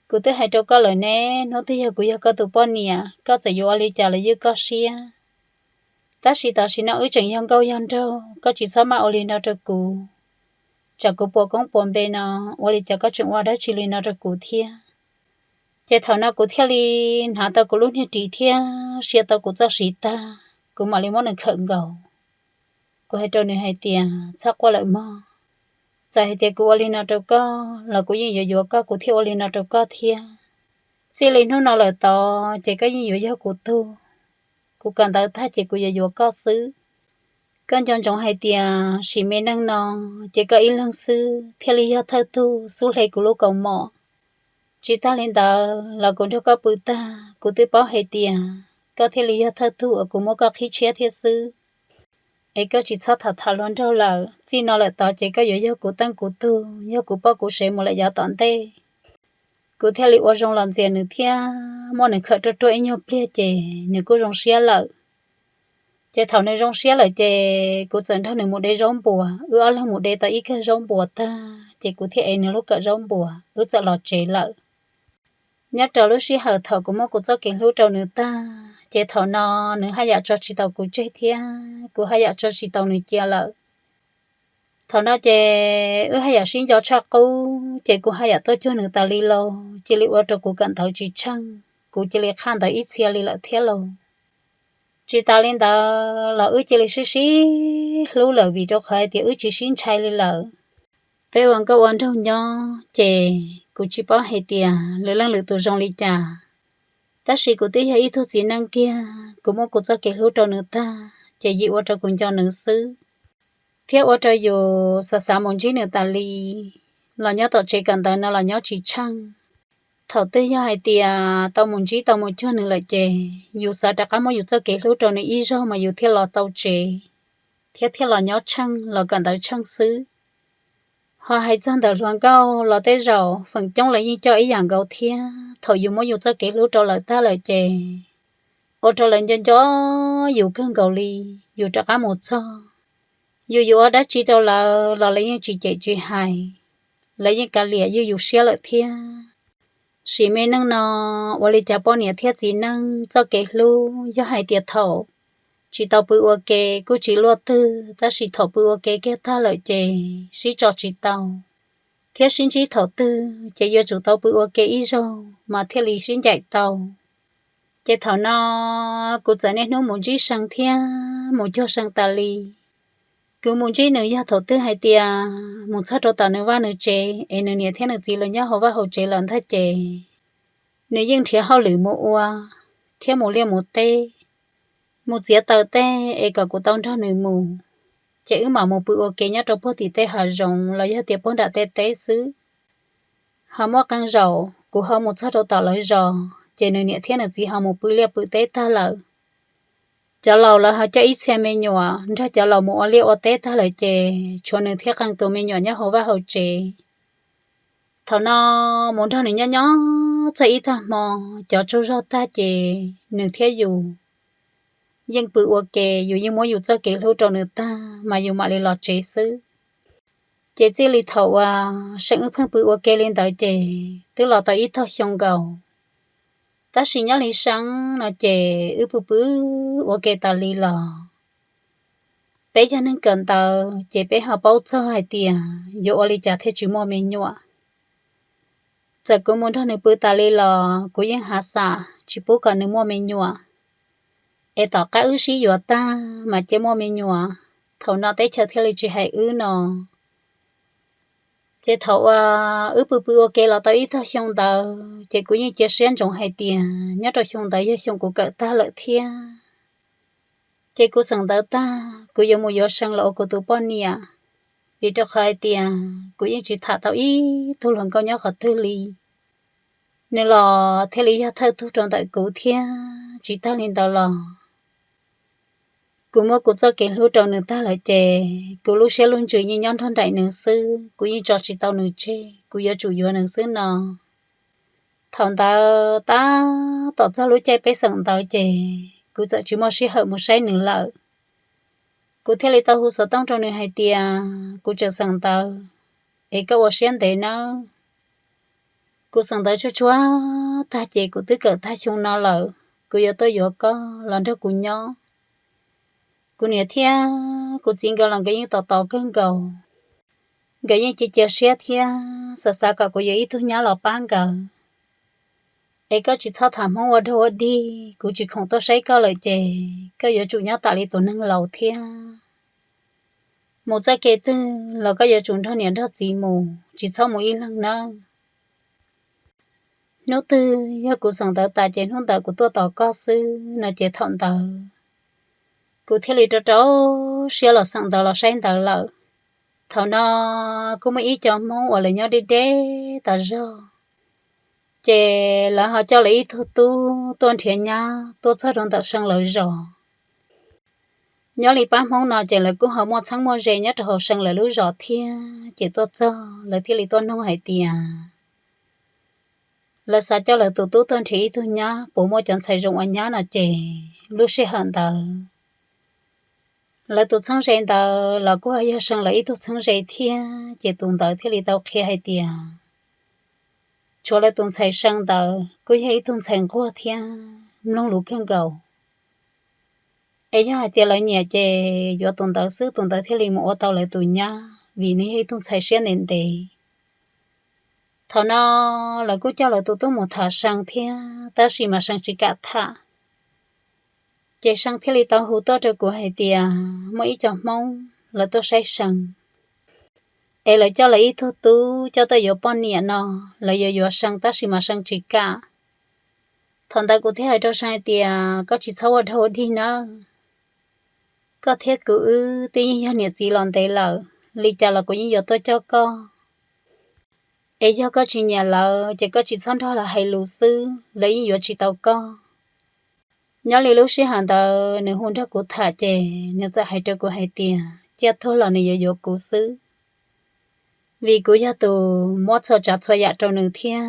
Kuv twb hais rau koj lawm ne, hnub twg yog kuv yog koj tus poj niam koj txawm yuav ua li cas los ywj koj siab. Tab sis tam sim no wb tseem yog nkauj yog nraug, koj tsis txhob maj ua li no rau kuv. Tsam kuv puas koob puas npe no, ua li cas koj tseem ua dab tsi li no rau kuv thiab. Ces thaum no kuv thiaj li hnav tau kuv lub niag ris thiab sia tau kuv txoj siv tag, kuv mam li muab nws khawm nkaus. Kuv hais rau nws hais tias, txhob quaj lawm mog. Txawm hais tias kuv ua li no rau koj los kuv yeej yuav yuav koj, kuv thiaj ua li no rau koj thiab. Txij li hnub no lawm tod ces koj yeej yuav yog kuv tug. Kuv kawm ntawv tag ces kuv yuav yuav koj xwb. Koj nco ntsoov hais tias sim me neej no ces koj ib leeg xwb thiaj li yog thawj tug xub hle kuv lub kaus mom. Tsis tag li ntawd los kuv nrog koj pw tag kuv twb paub hais tias koj thiaj li yog thawj tug uas kuv muab koj qhib tshiab thiab xwb. Es koj tsis txhob tham tham hluas nraug lawm, txij no lawm tod ces koj yuav yog kuv teej kuv tug, yog kuv poj kuv sev mus lawm yav tom ntej. Kuv thiaj li ua zoo los ntxias nws thiab muab nws khawm ruaj ruaj ib nyuag pliag ces nws kuj zoo siab lawm. Ces thaum nws zoo siab lawm ces kuv txawm nrog nws mus de zaub npuas, wb ob leeg mus de tau ib kawm zaub npuas tag ces kuv thiaj ev nws lub kawm zaub npuas, wb txawm los tsev lawm. Nyob rau lub sij hawm thaum kuv muab kuv txoj kev hlub rau nws tag ces thaum no nws haj yam tso tsis tau kuv tseg thiab kuv haj yam tso tsis tau nws cia lawm. Thaum no ces wb haj yam sib nco tshaj qub ces kuv haj yam tuaj cuag nws tas li lauj, cia li ua rau kuv kawm ntawv tsis tsheej, kuv cia li qhaj ntawv ib txhia li lawm thiab lauj. Tsis tas li ntawd los wb cia li sib sib hlub lawm vim rau qhov hais tias wb tsis sib ntshai li lawm. Peb ua nkauj ua nraug nyob ces kuv tsis paub hais tias lwm leej lwm tus zoo li cas, tab sis kuv twb yog ib tug txiv neej kiag, kuv muab kuv txoj kev hlub rau nws tag ces yim ua rau kuv nco nws xwb, thiab ua rau yus xav xav mus ntsib nws tas li. Los nyob tom tsev kawm ntawv no los nyob tsis tsheej. Thaum twg yog hais tias tau mus ntsib tau mus cuag nws lawm ces yus xav rov qab muab yus txoj kev hlub rau nws ib zaug mas yus thiaj los tau tsev, thiab thiaj los nyob tsheej los kawm ntawv tsheej xwb. Ho hais txog ntawm hluas nkauj los tej zaum feem coob lawv yeej coj ib yam nkaus thiab. Thaum yus muab yus txoj kev hlub rau lawv tag lawm ces ua rau lawv nco nco yus kawg nkaus li. Yus rov qab mus txog, yus yuav ua dab tsi rau lawv los lawv yeej tsis cem tsis hais, lawv yeej kav liam ywj yus siab lawm thiab. Sim me neej no, ua li cas poj niam thiab txiv neej txoj kev hlub yog hais tias thaum tsis tau pw ua ke kuj tsis luaj twg, tab sis thaum pw ua ke kiag tag lawm ces sib tso tsis tau, thiab sib ntsib thaum twg ces yuav tsum tau pw ua ke ib zaug mas thiaj li sib ncaim tau. Ces thaum no kuv txawm niaj hnub mus ntsib See thiab mus cuag See tas li. Kuv mus ntsib nws yog thaum twg hais tias mus txog rau tom nws vaj nws tsev es nws niam thiab nws txiv lawv nyob hauv vaj hauv tsev lawm ntag ces nws yeej nrhiav hauj lwm mus ua thiab mus liaj mus teb. Mus txiav taws tej es kom kuv tau nrog nws mus, ces wb mam mus pw ua ke nyob rau puag tim tej hav zoov los yog tias puag nram tej teb xwb. Ho muaj qee zaum kuv ho mus txog rau tom lawv zos ces nws niam thiab nws txiv ho mus pw liaj pw teb tag lawm. Cov laus lawv ho coj ib txhia me nyuam nrog cov laus mus ua liaj ua teb tag lawm ces tshuav nws thiab qee tus me nyuam nyob hauv vaj hauv tsev. Thaum no mus nrog nws nyob nyob txog ib tag hmo, cov tsaug zog tag ces nws thiab yus yeej pw ua ke, yus yeej muab yus txoj kev hlub rau nws tag mas yus mam li los tsev xwb. Ces txij li thaum uas See wb pheej pw ua ke li ntawd ces twb los tau ib tog xyoo nkaus. Tab sis nyob li See no ces wb pw pw ua ke tas li los. Peb yog neeg kawm ntawv ces peb ho paub txog hais tias yuav ua li cas thiaj tsis muaj me nyuam. Txawm kuv mus nrog nws pw tas li los kuv yeej hav xam tsis pub kom nws muaj me nyuam, es tom qab wb sib yuav tag mas cia muaj me nyuam, thaum no teb chaws thiaj li tsis hais wb no. Ces thaum uas wb pw pw ua ke los tau ib tog xyoo ntawd ces kuv yeej cia siab ntsoov hais tias nyob rau xyoo ntawd yog xyoo kuv kawm tag lawm thiab. Ces kuv xeem ntawv tag kuv yuav mus yuav See los ua kuv tus poj niam, vim rau qhov hais tias kuv yeej tsis tham tau ib tug hluas nkauj nyob qhov twg li. Nws los thiaj li yog thawj tug rau ntawm kuv thiab. Tsis tag li ntawd los kuv muab kuv txoj kev hlub rau nws tag lawm ces kuv lub siab lub ntsws yeej nyob nrog nraim nws xwb, kuv yeej tso tsis tau nws tseg, kuv yuav tsum yuav nws xwb no. Thaum ntawd tab tom txog lub caij peb xeem ntawv ces kuv txawm tsis muaj sij hawm mus saib nws lawm. Kuv thiaj li tau hu xov tooj rau nws hais tias kuv tseem xeem ntawv, es koj ua siab ntev nawb. Kuv xeem ntawv tsuag tsuag tag ces kuv twb kawm tag xyoo no lawm, kuv yuav tuaj yuav koj los nrog kuv nyob. Kuv niam thiab kuv txiv nkawd los nkawd yeej tos tos kawg nkaus, nkawd yeej cia cia siab thiab xav xav kom kuv yuav ib tug nyab los pab nkawd. Es koj tsis txhob tham Hmoob ua dog ua dig, kuv tsis khoom tuaj saib koj lawm ces koj yuav tsum nyob tam li tus neeg laus thiab. Mus txoj kev twg los koj yuav tsum nrog niam nrog txiv mus, tsis txhob mus ib leeg nawb. Hnub twg yog kuv xeem ntawv tas ces hnub ntawd kuv tuaj tos koj xwb no ces thaum ntawd kuv thiaj li rau rau siab los xeem ntawv los saib ntawv lawm. Thaum no kuj muaj ib co Hmoob uas lawv nyob deb deb tas zog, ces lawv ho coj lawv ib tug tub tuaj nrhiav nyab tuaj txog rau ntawm See lawv zos. Nyob li pab Hmoob no ces lawv kuj ho muaj txheeb muaj ze nyob rau hauv See lawv lub zos thiab, ces tuaj txog lawv thiaj li tuaj nug hais tias lawv xav coj lawv tus tub tuaj nrhiav ib tug nyab puas muaj cov ntxhais zoo ua nyab no ces lub sij hawm ntawd lawv tus txheeb ze ntawd los kuj yog See lawv ib tug txheeb ze thiab, ces tus ntawd thiaj li tau qhia hais tias tshuav lawv tus ntxhais See ntawd kuj yog ib tug ntxhais nquag thiab mloog lus kawg nkaus. Es yog hais tias lawv nyiam ces yuav tus ntawd xwb, tus ntawd thiaj li mus ua tau lawv tus nyab vim nws yog ib tug ntxhais siab ntev ntev. Thaum no lawv kuj coj lawv tus tub mus tham See thiab, tab sis mas See tsis kam tham. Ces See thiaj li tau hu tuaj rau kuv hais tias muaj ib co Hmoob lawv tuaj saib See, es lawv coj lawv ib tug tub coj tuaj yuav poj niam no, lawv yuav yuav See tab sis mas See tsis kam. Thaum ntawd kuv thiaj hais rau See hais tias koj tsis txhob ua dog ua dig nawb, koj thiab kuv wb twb yeej yog niam txiv los ntev lawm, li cas los kuv yeej yuav tuaj coj koj. Es yog koj tsis nyiam lawv ces koj tsis txhob nrog lawv hais lus xwb, lawv yeej yuav tsis tau koj. Nyob li lub sij hawm ntawd nws hu nrog kuv tham ces nws txawm hais rau kuv hais tias ciaj tuag los nws yuav yuav kuv xwb, vim kuv yog tus muab txhua tsav txhua yam rau nws thiab.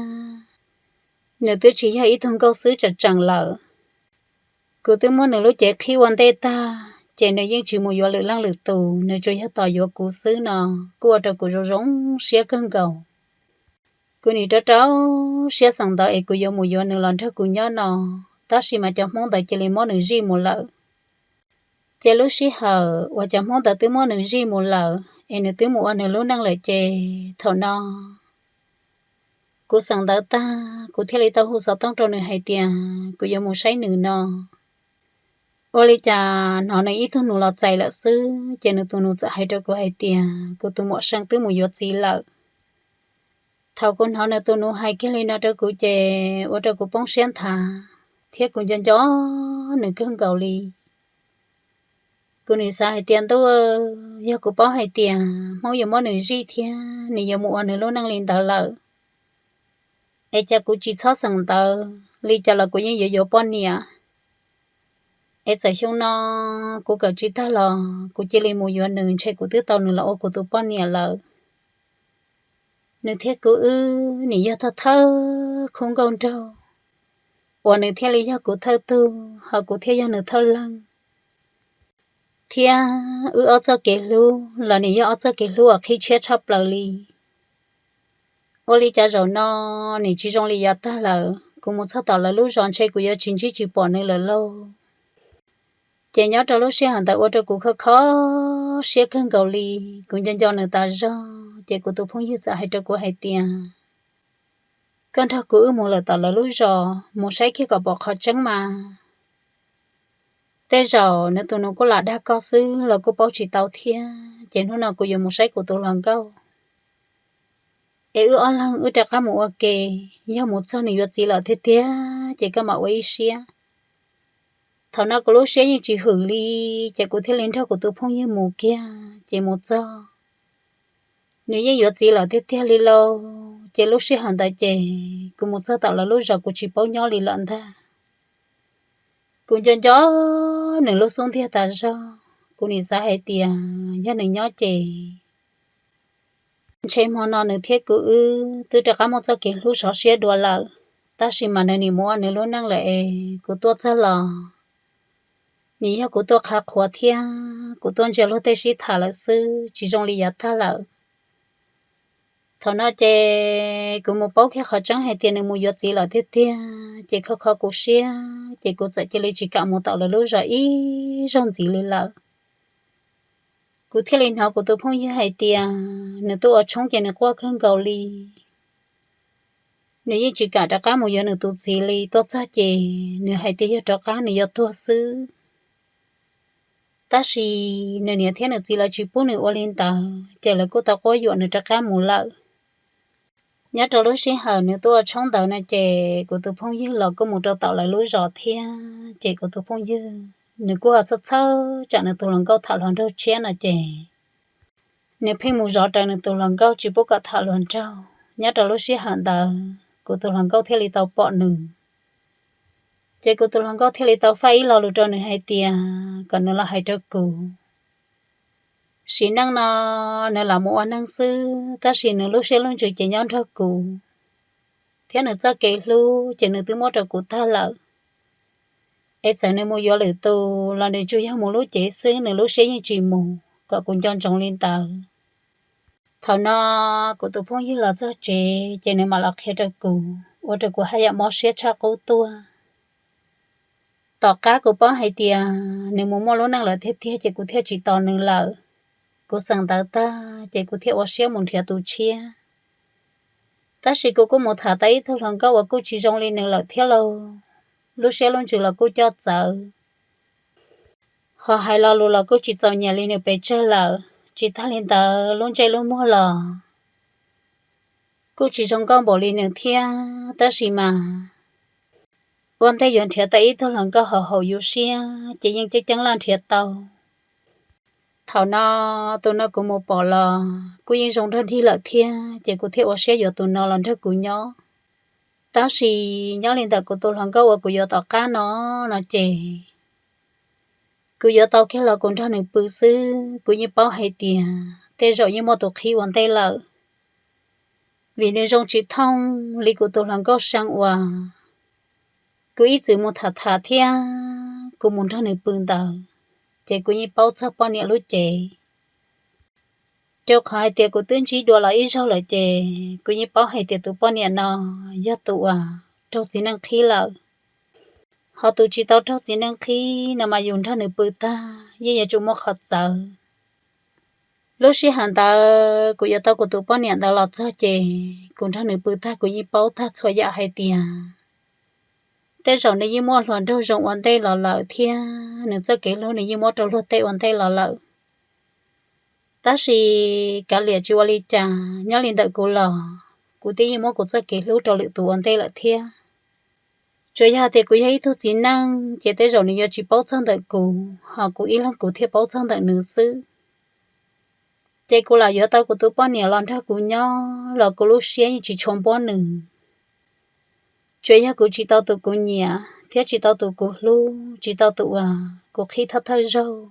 Nws twb tsis yog ib tug nkauj xwb tseem tseem lawm. Kuv twb muab nws lub cev qhib ua ntej tag ces nws yeej tsis mus yuav lwm leej lwm tus, nws tsuas yog tos yuav kuv xwb no, kuj ua rau kuv zoo zoo siab kawg nkaus. Kuv nim rau rau siab xeem ntawd es kuv yuav mus yuav nws los nrog kuv nyob no, tab sis mas cov Hmoob ntawd cia li muab nws zij mus lawm. Ces lub sij hawm uas cov Hmoob ntawd twb muab nws zij mus lawm es nws twb mus ua nws lub neej lawm ces thaum no kuv xeem ntawv tag kuv thiaj li tau hu xov tooj rau nws hais tias kuv yuav mus saib nws no. Ua li cas hnov nws ib tug nus los txais lawm xwb ces nws tus nus txawm hais rau kuv hais tias kuv tus muam See twb mus yuav txiv lawm. Thaum kuv hnov nws tus nus hais kiag li no rau kuv ces ua rau kuv poob siab nthav thiab kuv nco nco nws kawg nkaus li. Kuv nim xav hais tias ntuj, yog kuv paub hais tias Hmoob yuav muab nws zij thiab nws yuav mus ua nws lub neej li ntawd lawm, es cas kuv tsis txhob xeem ntawv li cas los kuv yeej yuav yuav poj niam. Es txawm xyoo no kuv kawm tsis tag los kuv cia li mus yuav nws, ntshe kuv twb tau nws los ua kuv tus poj niam lawm. Nws thiab kuv wb nim yog thawj thawj khub nkauj nraug uas nws thiaj li yog kuv thawj tug ho kuv thiaj yog nws thawj leeg, thiab wb ob txoj kev hlub los nim yog ob txoj kev hlub uas qhib tshiab tshaj plaws li. Ua li cas zaum no nim tsis zoo li yav tag lawm, kuv mus txog tom lawv lub zos ntshe kuv yuav tsis ntsib tsis pom nws lawm lauj. Ces nyob rau lub sij hawm ntawd ua rau kuv kho kho siab kawg nkaus li, kuv nco nco nws tas zog ces kuv tus phooj ywg txawm hais rau kuv hais tias koj nrog kuv wb mus lawm tom lawv lub zos mus saib kiag kom pom qhov tseeb mas. Tej zaum nws tus nus kuj lam dag koj xwb los kuj paub tsis tau thiab, ces hnub no kuv yuav mus saib kuv tus hluas nkauj es wb ob leeg wb rov qab mus ua ke, yog mus txog nws yuav txiv lawm tiag tiag ces koj mam ua ib siab. Thaum no kuv lub siab yeej tsis hwm li, ces kuv thiaj li nrog kuv tus phooj ywg mus kiag ces mus txog nws yeej yuav txiv lawm tiag tiag li lauj. Ces lub sij hawm ntawd ces kuv mus txog tom lawv lub zos kuv tsis paub nyob li lawm ntag. Kuv nco nco nws lub xub ntiag tas zog, kuv nim xav hais tias yog nws nyob ces ntshe hmo no nws thiab kuv wb twb rov qab muaj txoj kev hlub sov siab dua lawm, tab sis mas nws nim mus ua nws lub neej lawm es kuv tuaj txog los nim yog kuv tuaj qhav qhuav thiab kuv tuaj ntsia luag tej sib tham lawm xwb, tsis zoo li yav tag lawm. Thaum no ces kuv mus paub kiag qhov tseeb hais tias nws mus yuav txiv lawm tiag tiag ces kho kho kuv siab ces kuv txawm cia li tsis kam mus tom lawv lub zos ib zaug ntxiv li lawm. Kuv thiaj li hnov kuv tus phooj ywg hais tias nws tuaj ua tshoob ces nws quaj kawg nkaus li. Nws yeej tsis kam rov qab mus yuav nws tus txiv li, tuaj txog ces nws hais tias yog rov qab nws yuav tuag xwb. Tab sis nws niam thiab nws txiv lawv tsis pub nws ua li ntawd ces lawv kuj tau quab yuam nws rov qab mus lawm. Nyob rau lub sij hawm nws tuaj ua tshoob ntawd no ces kuv tus phooj ywg los kuj mus rau tom lawv lub zos thiab, ces kuv tus phooj ywg nws kuj ho txhawj txhawj tsam nws tus hluas nkauj tham hluas nraug tshiab no ces nws pheej mus zov rawv nws tus hluas nkauj tsis pub kom tham hluas nraug. Nyob rau lub sij hawm ntawd kuv tus hluas nkauj thiaj li tau pom nws. Ces kuv tus hluas nkauj thiaj li tau faj ib lo lus rau nws hais tias kom nws los hais rau kuv. Sim neej no nws lam mus ua neeg xwb, tab sis nws lub siab lub ntsws ces nyob nrog kuv, thiab nws txoj kev hlub ces nws twb muab rau kuv tag lawm. Es txawm nws mus yuav lwm tus los nws tsuas yog mus lub cev xwb, nws lub siab yeej tsis mus, kom kuv nco ntsoov li ntawd. Thaum no kuv tus phooj ywg los txog tsev ces nws mam los qhia rau kuv, ua rau kuv haj yam mob siab tshaj qub tuaj. Tom qab kuv paub hais tias nws mus muaj lub neej lawm tiag tiag ces kuv thiaj tsis tos nws lawm. Kuv xeem ntawv tag ces kuv thiaj ua siab mus nrhiav tus tshiab. Tab sis kuv kuj mus tham tau ib tug hluas nkauj uas kuj tsis zoo li nws lawm thiab lauj. Lub siab lub ntsws los kuj coj txawv, Ho hais lo lus los kuj tsis txaus nyiam li nws pes tsawg lawm, tsis tag li ntawd lub ntsej lub muag los kuj tsis zoo nkauj npaum li nws thiab. Tab sis mas ua ntej yuav nrhiav tau ib tug hluas nkauj haum haum yus siab ces yeej ceeb ceeb laj nrhiav tau. Thaum no tus no kuv mus pom los kuj yeej zoo nrog nrig lawm thiab, ces kuv thiaj ua siab yuav tus no los nrog kuv nyob. Tab sis nyob li ntawm kuv tus hluas nkauj uas kuv yuav tom qab no, no ces kuv yuav tau kiag los kuv nrog nws pw xwb, kuv yeej paub hais tias tej zaum yeej muaj tus qhib ua ntej lawm. Vim nws zoo tsis thooj li kuv tus hluas nkauj Seeb uas kuv ib txwm mus tham tham thiab kuv mus nrog nws pw ntawd, ces kuv yeej paub txog poj niam lub cev. Rau qhov hais tias kuv twb ntsib dua los ib zaug lawm ces kuv yeej paub hais tias tus poj niam no yog tus uas raug txiv neej qhib lawm. Ho tus tsis tau raug txiv neej qhib no mas yus nrog nws pw tag yeej yuav tsum muaj qhov txawv. Lub sij hawm ntawd kuv yuav tau kuv tus poj niam ntawd los txog ces kuv nrog nws pw tag kuv yeej paub tag txhua yam hais tias tej zaum nws yeej muaj hluas nraug zoo ua ntej los lawm thiab nws txoj kev hlub nws yeej muab rau luag tej ua ntej los lawm. Tab sis kav liam tsis ua li cas, nyob li ntawm kuv los kuv twb yeej muab kuv txoj kev hlub rau lwm tus ua ntej lawm thiab. Tsuas yog tias kuv yog ib tug txiv neej ces tej zaum nws yuav tsis paub txog ntawm kuv, ho kuv ib leeg kuv thiaj paub txog ntawm nws xwb. Ces kuv lam yuav tau kuv tus poj niam los nrog kuv nyob los kuv lub siab yeej tsis tshua npuab nws. Tsuas yog kuv tsis tau tus kuv nyiam thiab tsis tau tus kuv hlub, tsis tau tus uas kuv qhib thawj thawj zaug,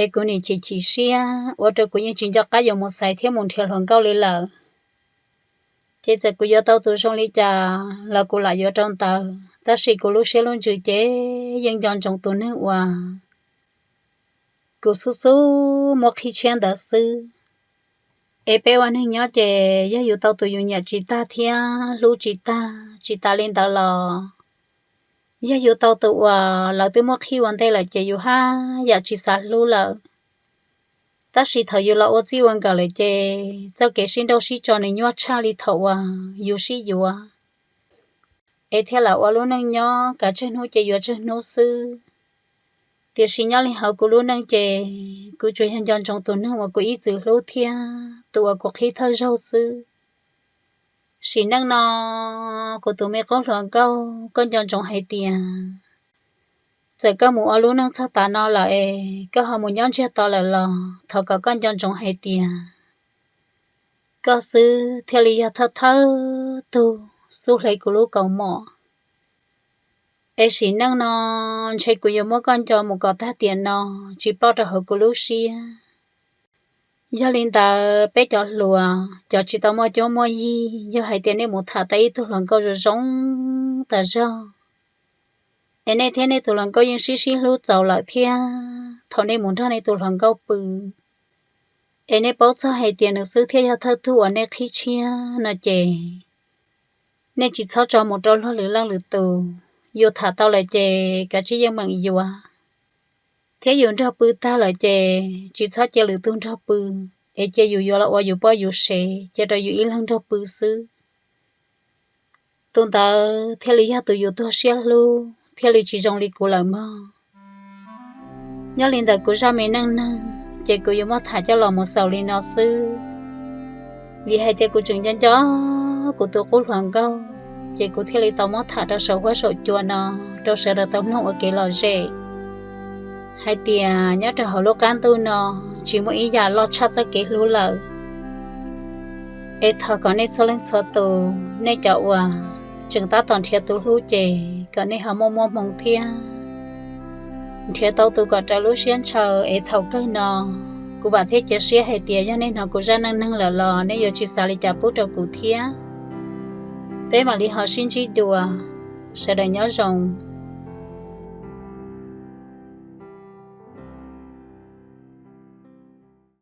es kuv nim chim chim siab ua rau kuv yeej tsis nco qab yuav mus xaiv thiab mus nrhiav hluas nkauj li lawm. Ces txawm kuv yuav tau tus zoo li cas los kuv lam yuav rau ntawd, tab sis kuv lub siab lub ntsws ces yeej nco ntsoov tus neeg uas kuv xub xub muab qhib tshiab ntawd xwb. Es peb ua neeg nyob ces yog yus tau tus yus nyiam tsis tag thiab hlub tsis tag, tsis tas li ntawd los yog yus tau tus uas lawv twb muab qhib ua ntej lawm ces yus haj yam tsis xav hlub lawm. Tab sis thaum yus los ua txij ua nkawm lawm ces txoj kev sib nrauj sib tso nws nyuaj tshaj li thaum uas yus sib yuav, es thiaj lam ua lub neej nyob kav tsawg hnub ces yuav tsawg hnub xwb. Tiam sis nyob li hauv kuv lub neej ces kuv tsuas yog nco ntsoov tus neeg uas kuv ib txwm hlub thiab tus uas kuv qhib thawj zaug xwb. Sim neej no kuv tus me qub hluas nkauj, koj nco ntsoov hais tias txawm koj mus ua lub neej txog tav no lawm es koj ho mus nyob ntsiag to lawm los thov kom koj nco ntsoov hais tias koj xwb thiaj li yog thawj thawj tug xub hle kuv lub kaus mom. Es sim neej no ntshe kuv yuav muab koj nco mus kom tag tiam no, tsis ploj rau hauv kuv lub siab. Yog li ntawd peb cov hluas, cov tsis tau muaj cuab muaj yig, yog hais tias nej mus tham tau ib tug hluas nkauj zoo zoo tas zog, es nej thiab nej tus hluas nkauj yeej sib sib hlub txaus lawm thiab, thaum nej mus nrog nej tus hluas nkauj pw, es nej paub txog hais tias nws xwb thiaj yog thawj tug uas nej qhib tshiab no ces nej tsis txhob tso mus rau luag lwm leej lwm tus. Yus tham tau lawm ces kav tsij yeej meem yuav, thiab yus nrog pw tag lawm ces tsis txhob cia lwm tus nrog pw, es cia yus yuav los ua yus poj yus sev, cia rau yus ib leeg nrog pw xwb. Tus ntawd thiaj li yog tus yus tuag siab hlub, thiaj li tsis zoo li kuv lawm mog. Nyob li ntawm kuv zaj me neej neeg ces kuv yuav muab tham coj los mus xaus li no xwb. Vim hais tias kuv tseem nco nco kuv tus qub hluas nkauj, ces kuv thiaj li tau muab tham rau saum huab saum cua no rau sawv daws tau mloog ua kev lom zem hais tias nyob rau hauv lub qab ntuj no tsis muaj ib yam loj tshaj txoj kev hlub lawm. Es thov kom nej txhua leej txhua tus, nej cov uas tseem tab tom nrhiav tus hlub ces kom nej ho muaj muaj hmoo thiab nrhiav tau tus kom raws lub siab ntshaw. Es thaum kawg no kuv vam thiab cia siab hais tias yog nej hnov kuv zaj neej neeg lawm los nej yuav tsis xav li cas pub rau kuv thiab. Peb mam li ho sib ntsib dua, sawv daws nyob zoo.